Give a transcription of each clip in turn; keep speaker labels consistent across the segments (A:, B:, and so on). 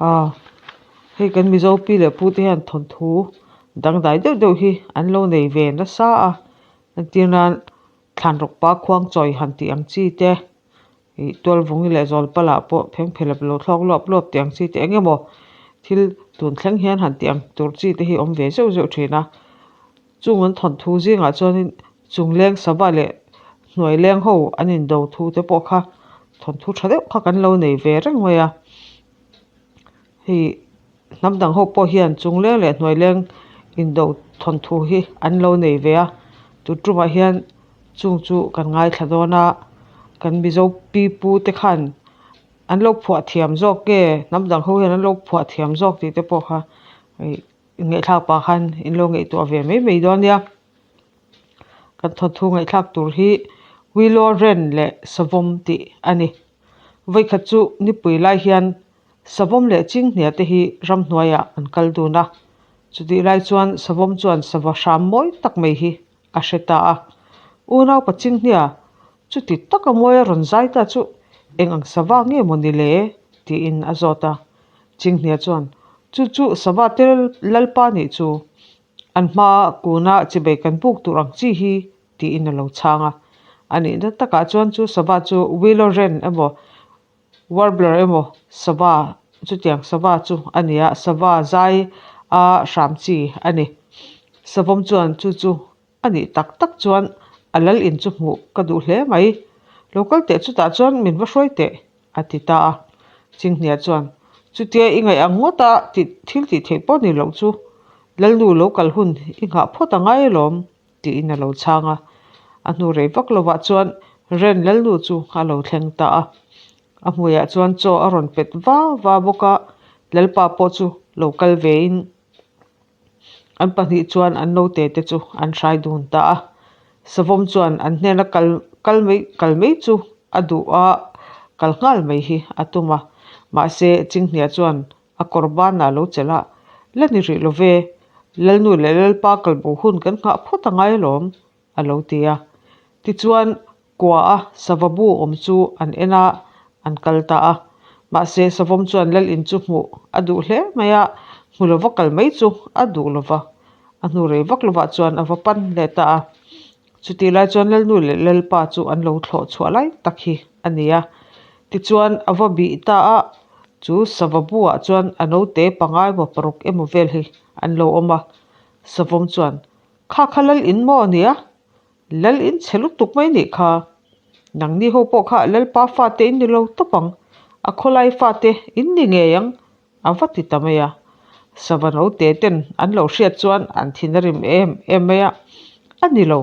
A: Aw hei kan mizo pi leh pu te hian thawnthu dangdai deuh deuh hi an lo nei ve nasa a entir nan thlanrawk pa khuang chawi han tih ang chi te ih tualvungi leh zawlpala pawh phengphehlep lo thlawk luap luap tih ang chi te eng emaw thil tun thleng hian han tih ang tur chi te hi a awm ve zeuh zeuh thin a chung an thawnthu zingah chuanin chungleng sava leh hnuai leng ho an indo thu te pawh kha thawnthu tha deuh kha kan lo nei ve reng mai a hei hnam dang ho pawh hian chungleng leh hnuai leng indo thawnthu hi an lo nei ve a tun tumah hian chung chu kan ngaithla dawn a kan mizo pi pu te khan an lo phuah thiam zawk nge hnam dang ho hian an lo phuah thiam zawk tih te pawh kha ih ngaihthlak pah khan in lo ngaihtuah ve mai mai dawn nia kan thawnthu ngaihthlak tur hi Willow Wren leh Savawm tih a ni vawikhat chu nipui lai hian Savawm leh Chinghnia te hi ramhnuaiah an kal dun a chutih lai chuan Savawm chuan sava hram mawi tak mai hi a hre ta a unaupa Chinghnia chuti taka mawi a rawn zai ta chu eng ang sava nge maw ni le tiin a zawt a Chinghnia chuan chu chu sava te lalpa nih chu an hma kuna chibei kan buk tur ang chi hi tiin a lo chhang a. A nihna takah chuan chu sava chu Willow Wren emaw Warbler emaw sava chutiang sava chu a ni a, sava zai a hram chi a ni. Savawm chuan chu chu a nih tak tak chuan a lal in chu hmuh ka duh hle mai. Lo kal teh chutah chuan min va hruai teh a ti ta a. Chinghnia chuan chutia i ngaih ang ngawt a tih thil tih theih pawh ni loh chu Lalnu lo kal hun i nghah phawt a ngai alawm. tiin a lo chhang a. A hnu rei vak lovah chuan Ren Lalnu chu a lo thleng ta a. A hmuiah chuan chaw a rawn pet va va bawk a, Lalpa pawh chu lo kal vein an pahnih chuan an naute te chu an hrai dun ta a. Savawm chuan an hnena kal kal mai kal mai chu a duh a, kal nghal mai hi a tum a. Mahse Chinghnia chuan A kawr banah lo chelh a, La ni rih lo ve, Lalnu leh Lalpa kalbo hun kan nghah phawt a ngai alawm, a lo ti a. Tichuan, kua a sava bu awm chu an en a, an kal ta a. Mahse, Savawm chuan Lal in chu hmuh a duh hle mai a, hmu lova kal mai chu a duh lova. A hnu rei vak lovah chuan a va pan leh ta a. Chutih lai chuan Lalnu leh Lalpa chu an lo thlawh chhuah lai tak hi a ni a. Tichuan a va bih ta a, chu sava buah chuan a naute panga emaw paruk emaw vel hi an lo awm a. Savawm chuan, Kha kha Lal in maw a nia? Lal in chhe lutuk mai nih kha. Nangni ho pawh kha Lalpa fate in ni lo tawp ang, a khawlai fate in ni ngei ang A va ti ta mai a, sava naute ten an lo hriat chuan an thin a rim em em mai a, a ni lo,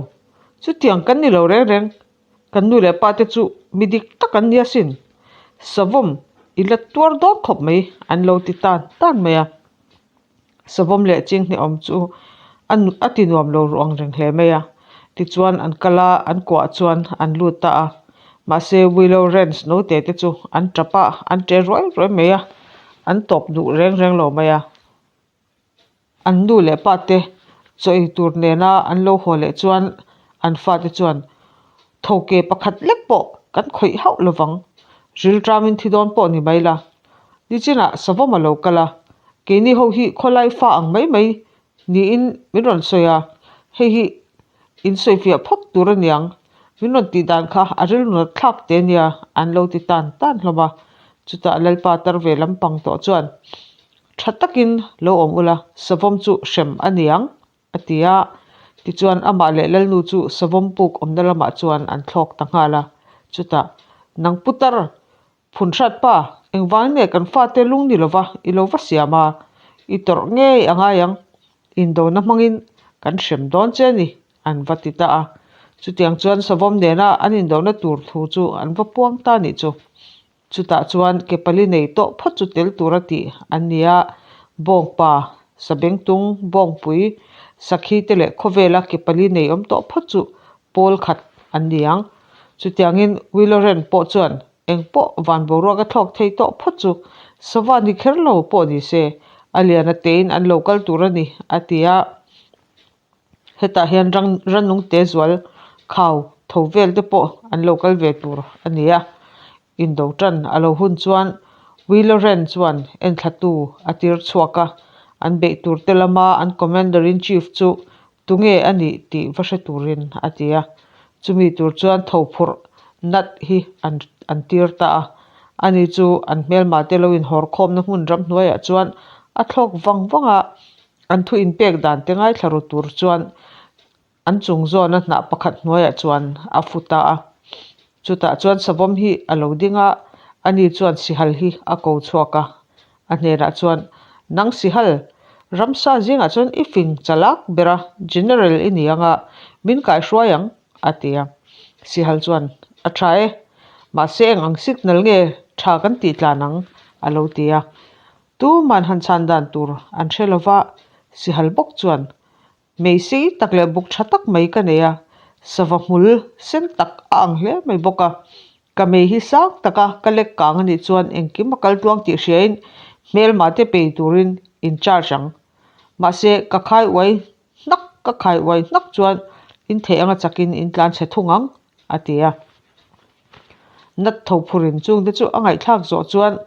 A: chutiang kan ni lo reng reng, kan nu leh pa te chu mi dik tak an ni asin, savawm i la tuar dawn khawp mai an lo ti tan tan mai a, savawm leh chinghne awm chu a a ti nuam lo ruang reng hle mai a, tichuan an kal a, an kuah chuan an lut ta a, mahse Willow Ranch naute te chu an tap a, an ṭe ruai ruai mai a. An tawp duh reng reng lo mai a, an nu leh pa te chaw ei tur nena an lo haw leh chuan an fate chuan tho ke pakhat lek pawh kan khawih hauh lovang, rilṭamin thi dawn pawh ni mai la. Nichinah savawm a lo kal a, keini ho hi khawlai fa ang mai mai Niin min rawn sawi a, hei hi in sawifiah phawt tur a niang, min rawn tih dan kha a rilru thlak te nia an lo ti tan tan hlawm a. Chutah Lalpa tar ve lampang tawh chuan tha takin lo awm ula, savawm chu hrem a niang a ti a. Tichuan amah leh Lalnu chu savawm puk awmna lamah chuan an thlawk ta nghal a. Chutah nang putar Phun hrat pa, engvang nge kan fate lung ni lova i lo va siam a, i tawrh ngei a ngai ang, indona hmangin kan hrem dawn che a ni, an va ti ta a. Chutiang chuan Savawm nena an indona tur thu chu an va puang ta nih chu. Chutah chuan ke pali nei tawh phawt chu tel tura tih an ni a, Bawngpa, Sabengtung, Bawngpui, Sakhi te leh khawvela ke pali nei awm tawh phawt chu pawl khat an ni ang. Chutiangin Willoren pawh chuan Eng pawh van boruak a thlawk thei tawh phawt chu sava ni kher lo pawh ni se, a lian a tein an lo kal tur a ni, a ti a. Hetah hian rang rannung te zual khau tho vel te pawh an lo kal ve tur a ni a. Indo tan a lo hun chuan Willoren chuan enthlatu a tir chhuak a, an beih tur te lama an Commander-in-Chief chu tunge a nih tih va hre turin a ti a. Chumi tur chuan tho phurh nat hi an an tir ta a. Ani chu an hmelma te lo inhawr khawmna hmun ramhnuaiah chuan a thlawk vang vang a, an thu inpek dan te ngaithla ru tur chuan An chung zawna hnah pakhat hnuaiah chuan a fu ta a, chutah chuan savawm hi a lo ding a, ani chuan sihal hi a ko chhuak a, a hnenah chuan, Nang sihal, ramsa zingah chuan i fing chalak ber a, General i ni ang a, min kaihruai ang, a ti a. Sihal chuan, A tha e, mahse eng ang signal nge tha kan tih tlan ang, a lo ti a. Tuman han chhan dan tur an hre lo va, sihal bawk chuan, Mei sei tak leh buk tha tak mai ka nei a, sava hmul sen tak a ang hle mai bawk a. Ka mei hi sang taka ka lek kang a nih chuan engkim a kal tluang tih hriain hmelma te pei turin in charge ang. Mahse, ka khai uai hnak ka khai uai hnak chuan in theih anga chakin in tlan chhe thung ang, a ti a. Nat tho phurin chungte chu a ngaihthlak zawh chuan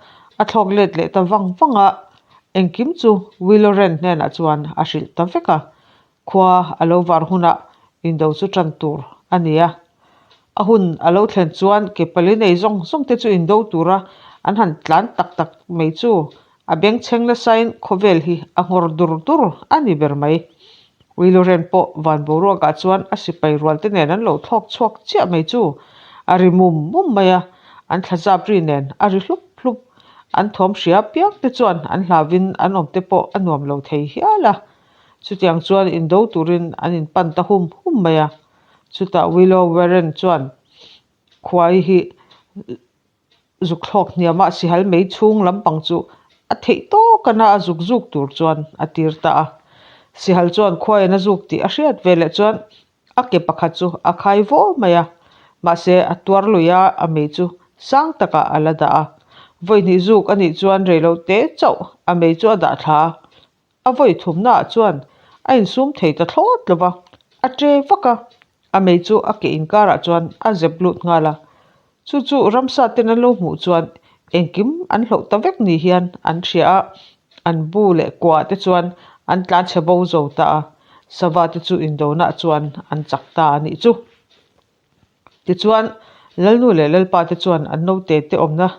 A: a thlawk let leh ta vang vang a, engkim chu Willoren hnenah chuan a hrilh ta vek a, khua a lo var hunah indo chu tan tur a ni a. A hun a lo thlen chuan ke pali nei zawng zawng te chu indo tura an han tlan tak tak mai chu A bengchheng nasain khawvel hi a nghawr dur dur a ni ber mai. Willoren pawh van boruakah chuan a sipai rualte nen an lo thlawk chhuak chiah mai chu a ri mum mum mai a, an thlazap ri nen a ri hlup hlup. An thawm hria piang te chuan an hlauin an awm te pawh a nuam lo thei hial a. Chutiang chuan indo turin an inpan ta hum hum mai a. Chutah Willow Warren chuan khuai hi Zuk thlawk hniamah sihal mei chhung lampang chu a theih tawk a na a zuk zuk tur chuan a tir ta a. Sihal chuan khuaiin a zuk tih a hriat ve leh chuan a ke pakhat chu a khai vaw mai a, mahse a tuar lui a, a mei chu sang takah a la dah a. Vawihnih zuk a nih chuan reilote chauh a mei chu a dah thla a, A vawi thumnaah chuan a insum thei ta thlawt lo va, a ṭe vak a, a mei chu a ke inkarah chuan a zep lut nghal a. Chu chu ramsa ten an lo hmuh chuan engkim an hloh ta vek ni hian an hria a, an bu leh kuah te chuan an tlan chhe bo zo ta a, sava te chu indonah chuan an chak ta a nih chu. Tichuan, Lalnu leh Lalpa te chuan an naute te awmna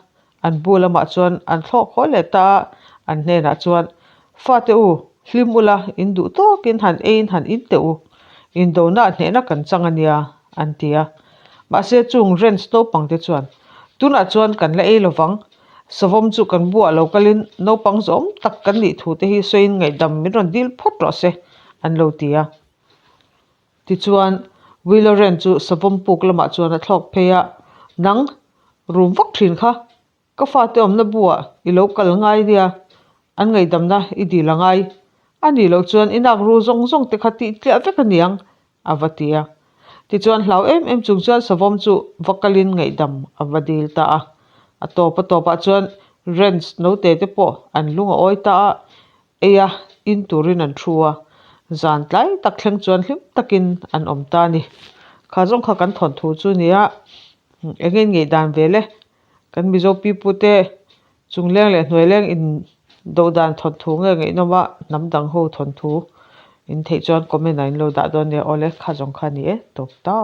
A: an bu lamah chuan an thlawk haw leh ta a, an hnenah chuan, Fate u, hlim ula, in duh tawkin han eiin han in teh u, indona hnehna kan chang a nia, an ti a. Mahse, chung Rents naupang te chuan, Tunah chuan kan la ei lovang, savawm chu kan buah lo kalin naupang zawm tak kan nih thu te hi sawiin ngaihdam min rawn dil phawt rawh se, an lo ti a. Tichuan, Willoren chu savawm puk lamah chuan a thlawk phei a, Nang, rum vak thin kha, ka fate awmna buah i lo kal ngai nia, an ngaihdamna i dil a ngai. A nih loh chuan i nak ru zawng zawng te kha tih tliah vek a niang, a va ti a. Tichuan hlau em em chung chuan savawm chu va kalin ngaihdam a va dil ta a. A tawp a tawpah chuan Rents note te pawh an lung a awi ta a, Ei a, in turin an thu a, zan tlai tak thleng chuan hlim takin an awm ta a ni. Kha zawng kha kan thawnthu chu nia, eng nge ngei dan vel e, kan Mizo pipute chungleng leh hnuaileng in do dan thawnthu nge ngaihnawm a, hnam dang ho thawnthu in theih chuan comment ah in lo dah dawn nia, awle kha zawng kha a ni e, tawp ta.